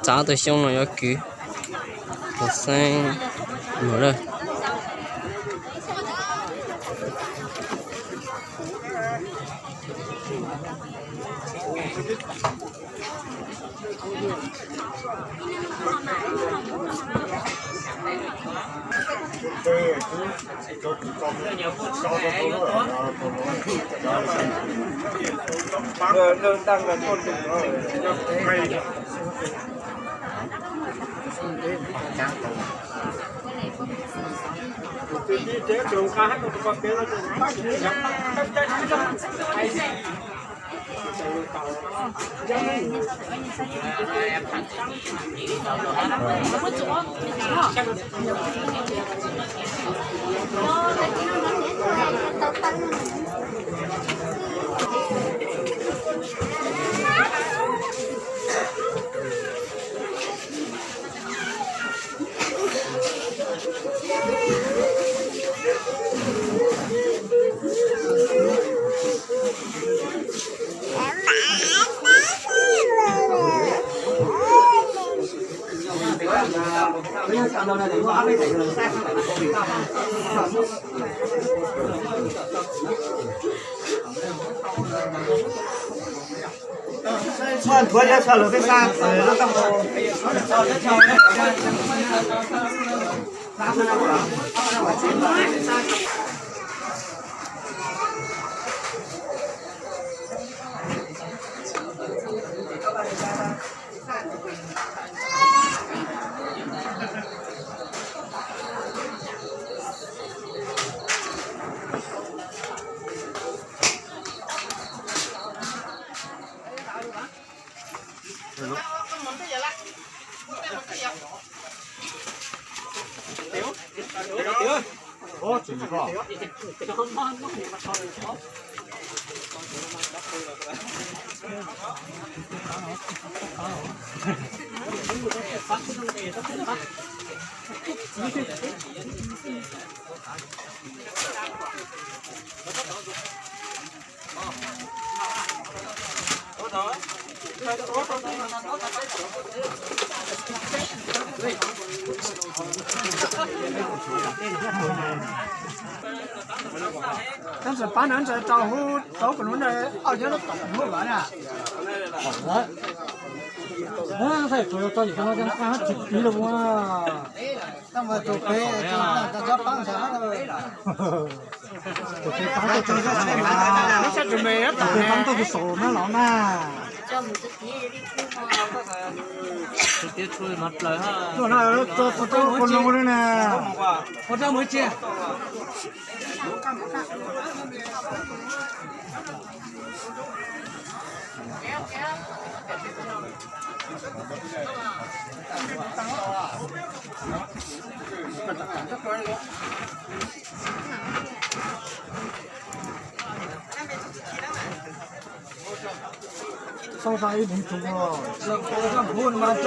Xav tus xyoo no yuav kwv, tus xeeb mus lawm. Tab sis pab no ntawd rau hub tau kuv lub ntawd, au, nyob lub tom hub los na. Tsis pib los ua. Tau mus tus peb, tau tsob paab ntawd. Tus peb paab tau tus saum na los na. Tuaj na, tuaj, tuaj, tuaj, tuaj, tuaj, tuaj na. Xauj tau ib hmoov tsuv los.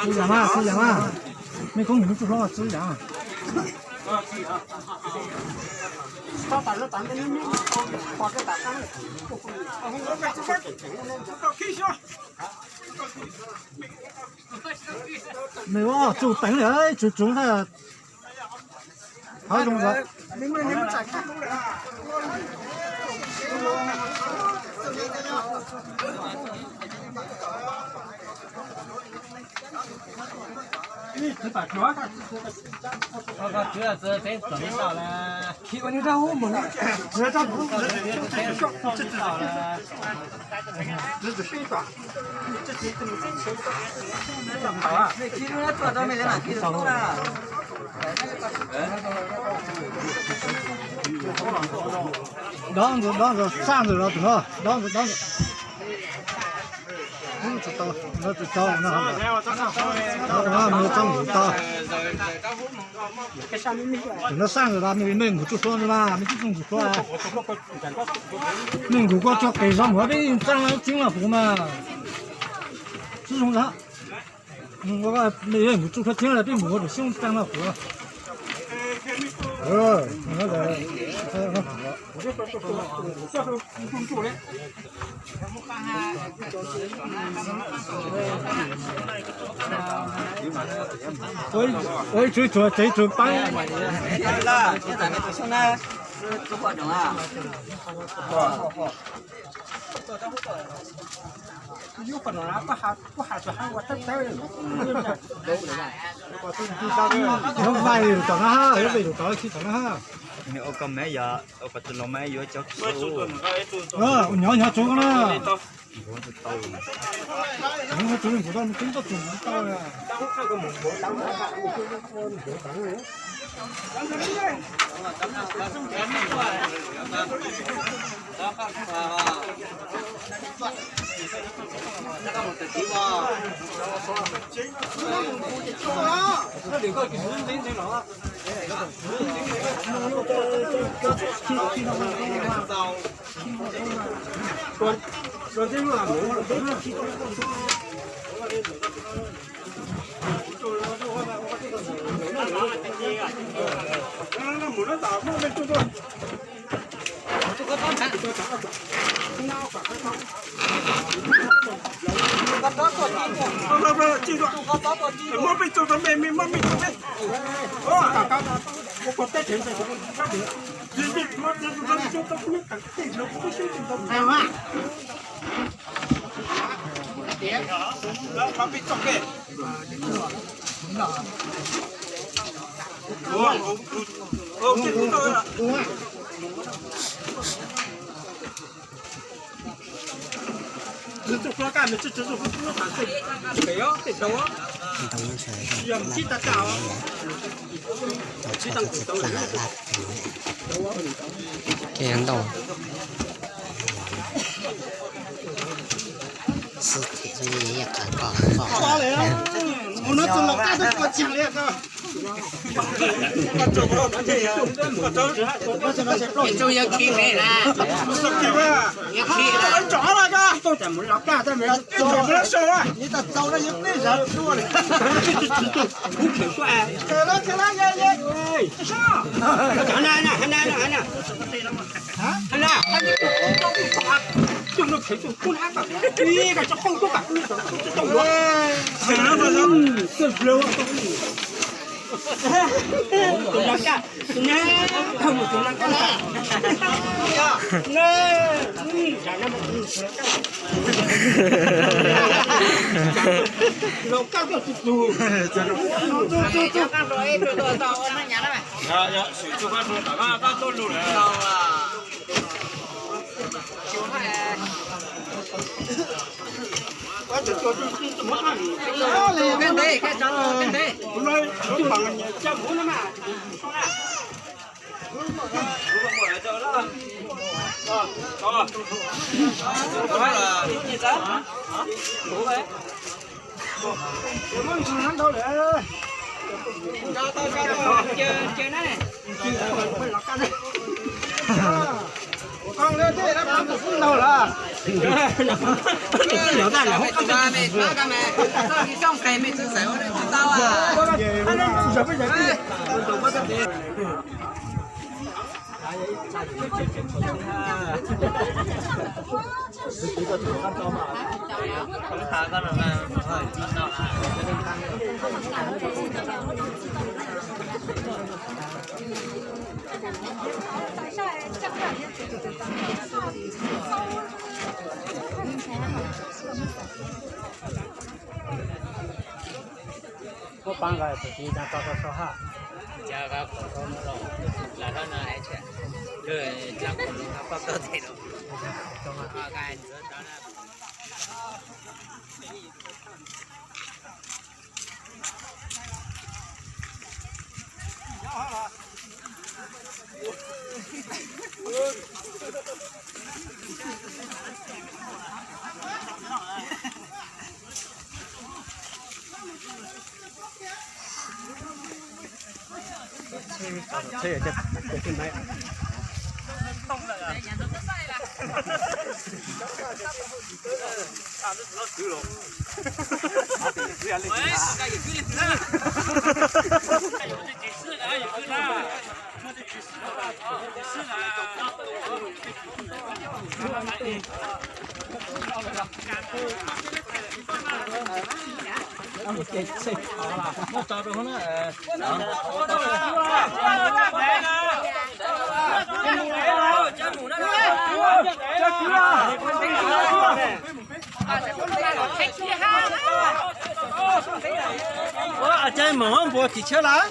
Txwb yam mas, txwb yam mas. Mej koob mus tsuj hlob txwb yam. Nws ua tsuj teev li, tsuv tsuv ntag. Hov zoo zog. Dob ntawd, dob ntawd, saj ntawd los tus no, dob ntawd, dob ntawd. Tsis tau, no tsis tau no. Mus txog mus tau. Tus no saj ntawd los mej, mej nkaum tsuj hlua ntawd mas mej tsis txhob nkaum hlua. Mej nkaum koj tso pem zog mus peb txaj txeeb los kuv mas. Tsis zoo zog. Mej nkaum tsuj hlua txeeb los peb mus ua tus xyoob txaj los kuv. Ua ib tsuv tsuag tsev tsuag pab. Yuav vais lus tom no ha, yuav vais lus tom tsis tom no ha. Nws ua koj meb yog ua koj tus los meb yuav cov, nyob nyob tsuv na. Muab peb tso rau me, me muab me tso peb. Ntau, xwb ces yeej qhov ko ko. Mus no tus Laus Kaj twb ua tsis li ko. Tus yawg Khi me na. Yawg Khi na. Mus Laus Kaj tab me. Mus Laus Sau a. Mus Laus Sau a. Muab pab nqa tus txiv tag tso tso tso ha. Cov qab qus rau no los, los rau no es, cov qus no pab koj tes los. Ua cas moog npuas tim tsheb lawm?